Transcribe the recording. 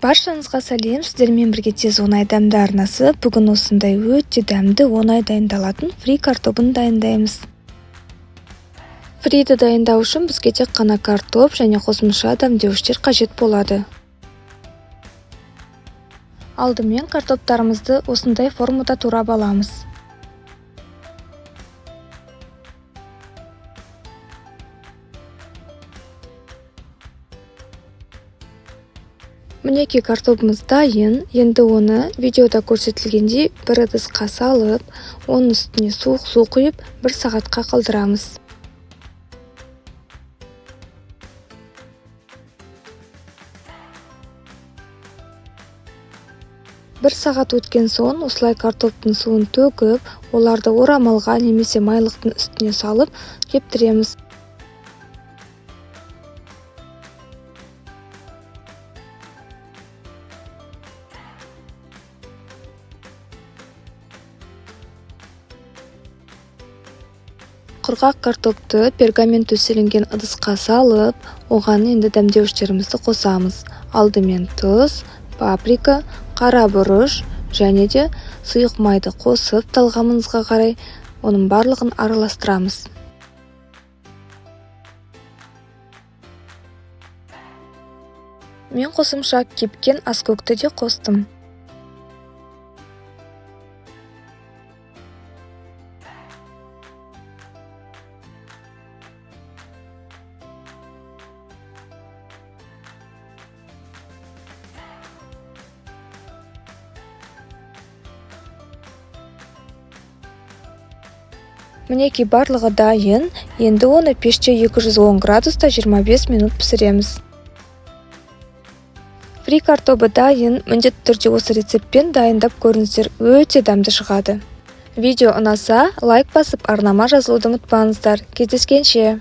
Баршаңызға сәлем! Сіздермен бірге «Тез, оңай, дәмді» арнасы. Бүгін осындай өте дәмді, оңай дайындалатын фри картобын дайындаймыз. Фриді дайындау үшін бізге тек қана картоп және қосымша дәмдеуіштер қажет болады. Алдымен картоптарымызды осындай формада турап аламыз. Мінекей, картобымыз дайын. Енді оны видеода көрсетілгендей бір ыдысқа салып, оның үстіне суық су құйып, бір сағатқа қалдырамыз. Бір сағат өткен соң осылай картоптың суын төгіп, оларды орамалға немесе майлықтың үстіне салып кептіреміз. Құрғақ картопты пергамент төселінген ыдысқа салып, оған енді дәмдеуіштерімізді қосамыз. Алдымен тұз, паприка, қара бұрыш және де сұйық майды қосып, талғамыңызға қарай оның барлығын араластырамыз. Мен қосымша кепкен аскөкті де қостым. Мінекей, барлығы дайын. Енді оны пеште 210 градуста 25 минут пісіреміз. Фри картобы дайын. Міндетті түрде осы рецептпен дайындап көріңіздер, өте дәмді шығады. Видео ұнаса, лайк басып, арнама жазылуды ұмытпаңыздар. Кездескенше!